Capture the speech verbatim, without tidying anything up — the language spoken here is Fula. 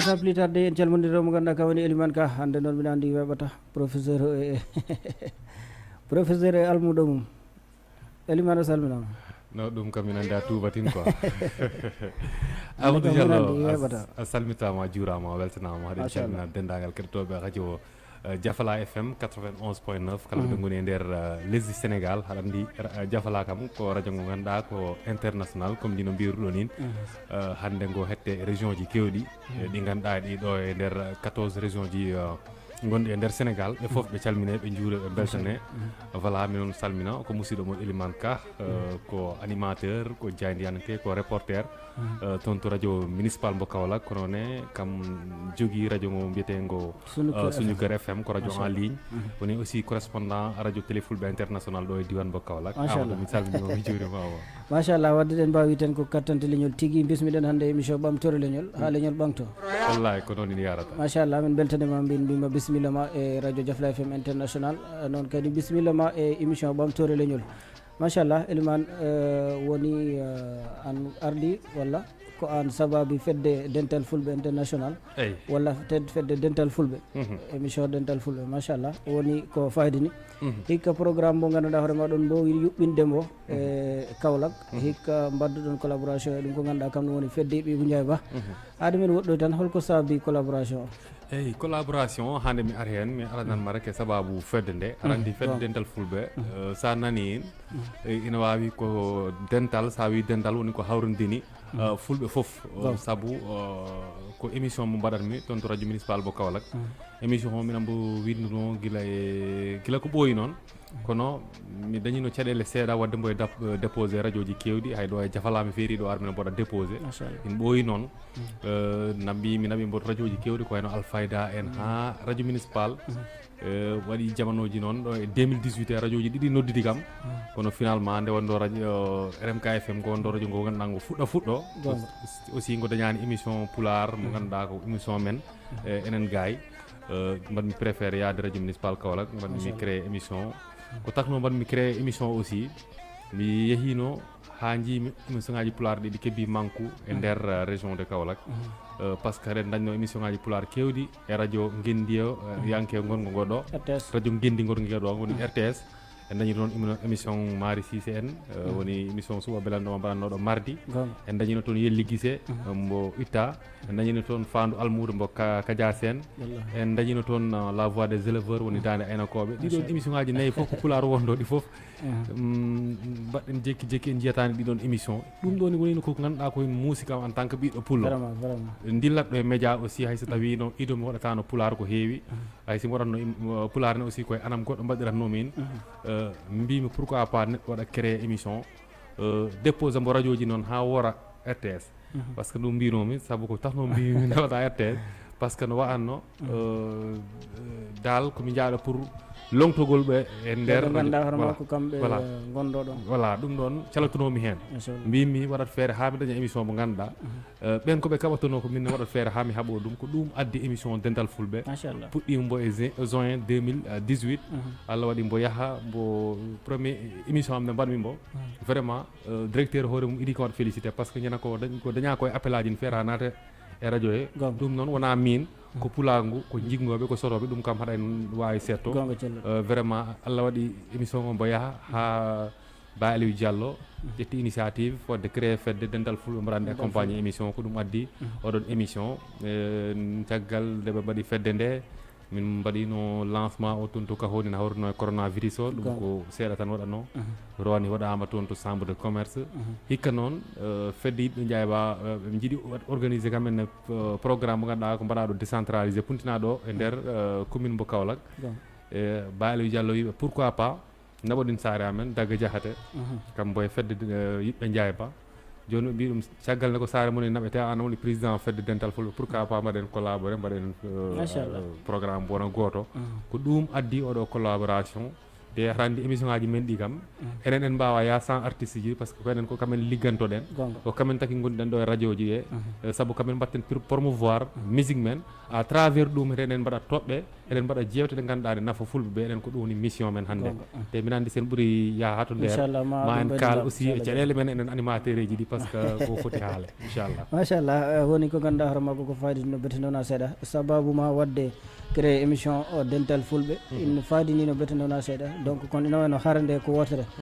Sans plus tarde, en calmondirɗo mo ngannduɗaa ka woni Elimane Ka. Hannde noon mbiɗa anndi weeɓata professeur e professeur e almuudo mum. Elimane, a salminaama. No, ɗum kam min anndi a tuubatin quoi. Amadou Diallo, a salmitaama, a juuraama, a weltanaama. Haɗen calmina denndaangal keɗotooɓe radio, eh, Jafala F M quatre-vingt-onze point neuf, kala ɓe ngoni e nder, eh, lesdi Sénégal. Haɗa anndi, eh, Jafala kam ko radio ngo ngannduɗaa ko international, comme ndino mbiruɗo nin. Eh, hannde ngo hette e région ji keewɗi, eh, ɗi ngannduɗaa ɗi ɗo e nder quatorze région ji, eh, gonɗi e nder Sénégal. Ɓe fof ɓe calmine, ɓe njuure, ɓe beltane. Voilà, minon salmina ko musidɗo mon Elimane Ka, eh, ko animateur, ko jaayndiyanke, ko reporter, eh, toon to radio municipal mbo Kaolack, kono ne kam jogii radio ngo mbiyetengo, eh, Suñu Kër F M, ko radio en ligne. Woni aussi correspondant radio Télé Fulɓe International ɗo e diwan mbo Kaolack. Amadou, mi salmini mo, mi juurima mo. Machallah, wadde ɗen mbaawi tan ko kattante leñol tigi. Bismiɗen hannde émission ɓamtore leñol, haa leñol ɓamto. Wallahi, ko noon ina yarata. Machallah, min beltanima, min mbima bisimilla ma e radio Jafla F M International. Eh, noon kadi bisimilla ma e émission ɓamtore leñol. Machallah, Elimane, eh, woni, eh, an ardi walla ko an sababi fedde Dental Fulɓe International? Eyi. Walla ted-, fedde Dental Fulɓe? Mhm. Émission Dental Fulɓe, machallah, woni ko fayde ni. Mhm. Hikka programme mo ngannduɗaa hoore ma ɗon mbaawi yuɓɓinde mo e Kaolack. Mhm. Hikka mbadduɗon collaboration e ɗum ko ngannduɗaa kam ɗum woni fedde ɓiy Bunjaay Ba. Mhm. Aade men woɗɗoy tan, holko sababi collaboration o? Eyi, collaboration o, hannde mi ari heen, mi alananma rek e sababu fedde nde. Aɗa anndi fedde Dental Fulɓe, eh, so a nani en, eh, ina waawi ko dental, so a wi dental woni ko hawrindini, eh, Fulɓe fof, eh, sabu, eh, ko émission mo mbaɗatmi toon to radio municipal mo Kaolack. Émission o minen mbo winnduno gila e, gila ko ɓooyi noon. Kono mi dañino caɗeele seeɗa waɗde mbo e dap-, eh, déposé radio ji keewɗi, hay ɗo e Jafala mi feeri ɗo ar mino mboɗa déposé. Machallah. Min ɓooyi noon. Eh, nambi, mi naɓi mboɗo radio ji keewɗi ko wayno Alfayda en haa radio municipal. Eh, waɗi jamanooji noon ɗo e deux mille dix-huit e radio ji ɗiɗi noddidi kam. Kono finalement nde wonno radio, eh, R M K F M ko wonno radio ngo ngannduɗaa ngo fuɗɗo fuɗɗo. Aussi ngo dañaani émission pulaar mo ngannduɗaa ko émission men, eh, enen gaay. Eh, mbaɗmi préféré yaade radio municipal Kaolack, mbaɗmi créé émission. Ko takno mbaɗmi créé émission aussi, mi yehino haa njiimi émission ngaji pulaar ɗi, ɗi kebi manku e nder, eh, région de Kaolack. Eh, parce que eɗen dañno émission ngaji pulaar keewɗi e radio ngenndi o, eh, yanke gongo ngo ɗo. R T S. Radio ngenndi gongo ngo ɗo, woni R T S. En dañi toon émi-, émission Mari Cissé en, eh, woni émission Suɓa Belanɗo mo mbaɗatnoɗo mardi. Gonga. En dañino toon Yelli Gise, eh, mbo itta. En dañino toon Faandu Almuudo mbo Ka-, Kadia Sène. Wallahi. En dañino toon, uh, La Voix des Éleveurs, woni Daande Aynakooɓe. Ɗiɗon émission ngaji nayi fof ko pulaar wonɗo ɗi fof. Mm, mbaɗɗen jekki jekki en njiyataani ɗiɗon émission. Ɗum ɗo ni woni ko ngannduɗaa ko en muusi kam en tant que ɓiɗɗo pullo. Vraiment, vraiment. Dillatɗo e média aussi, hay so tawi no ido mi waɗataano pulaar ko heewi. Hay si mi waɗatno im-, uh, pulaar ne aussi koye anam goɗɗo mbaɗiratno min. Uh, mbimi pourquoi pas neɗɗo waɗa créer émission, uh, dépose mbo radio ji noon haa wora R T S. Parce que ɗum mbinomi, sabu ko takno mbimi mi nawata R T S, parce que no wa'anno, euh, euh, dal ko mi jaaɗo pour longtogol ɓe e nder radio. Ɓe ngannduɗaa hoore makko kamɓe, voilà, ngonɗo ɗon. Voilà, ɗum ɗon calatunomi heen. Machallah. Mbimi waɗat feere haa mi daña émission mo ngannduɗaa, euh, ɓen ko ɓe kaɓatono ko min waɗat feere haa mi haɓo ɗum. Ko ɗum addi émission Dental Fulɓe. Machallah. Puɗɗi mbo e juin, juin deux mille dix-huit. Allah waɗi mbo yaha, mbo premier émission am nde mbaɗmi mbo. Vraiment, euh, directeur hoore mum idi ko waɗa félicité, parce que ñana ko dañ-, ko daña ko e appel aji ne feera naata e radio he. Goonga. Ɗum noon wona min, ko pulaar ngu, ko jikngooɓe, ko sorooɓe, ɗum kam haɗa en waawi seetto. Goonga, Cello. Euh, vraiment, Allah waɗi émission o mbo yaha haa Ba Aliou Diallo ƴetti initiative fodde créer fedde Dental Fulɓe mbaɗande accompagné émission, ko ɗum addi oɗon émission. Euh, caggal nde ɓe mbaɗi fedde nde, min mbaɗino lancement o toon to Kahoni, na hawruno e coronavirus o, ɗum ko seeɗa tan waɗatno. Rowani waɗama toon to chambre de commerce. Hikka noon, euh, fedde yiɗɓe Ndiaye Ba, euh, ɓe jiiɗi wat-, organisé kam en, euh, programme mo ngannduɗaa ko mbaɗaɗo décentralisé, puntinaɗo e nder, euh, commune mbo Kaolack. E Ba Aliou Diallo wiɓe, pourquoi pas naɓoɗen saare amen, Dagga Diakhaté, kam mbo e fedde, eh, yiɗɓe Ndiaye Ba. Jooni ɓe mbi ɗum, caggal nde ko saare mon e naɓete, an woni président fedde Dental Fulɓe, pourquoi pas mbaɗen collaboré, mbaɗen, eh, machallah, eh, programme wona gooto. Ko ɗum addi oɗo collaboration. Te hara anndi émission ngaji men ɗi kam, enen en mbawa ya sans artiste ji, parce que ko enen ko kamen liggantoɗen. Gonga. Ko kamen taki gonɗen ɗo e radio ji e, eh, sabu kamen mbatten pr-, promouvoir musique men. À travers ɗum, eɗen mbaɗa toɓɓe, eɗen mbaɗa jewte ɗe ngannduɗaa ne nafa fulɓe ɓe, enen ko ɗum woni mission men hannde. Gonga. Te min anndi sen ɓuri yaha to nder, inchallah, ma ma ɗum en ɓeydo kaal nder, aussi e inchallah. Caɗeele men enen animateur eji ɗi, parce que ko foti haale, inchallah. Machallah, eh, woni ko ngannduɗaa hoore makko ko fayda no bete nona seeɗa. Sababu ma wadde créé émission o Dental Fulɓe, ina fayda ni no bete nona seeɗa. Donc, kono ina wayno harande ko wotere.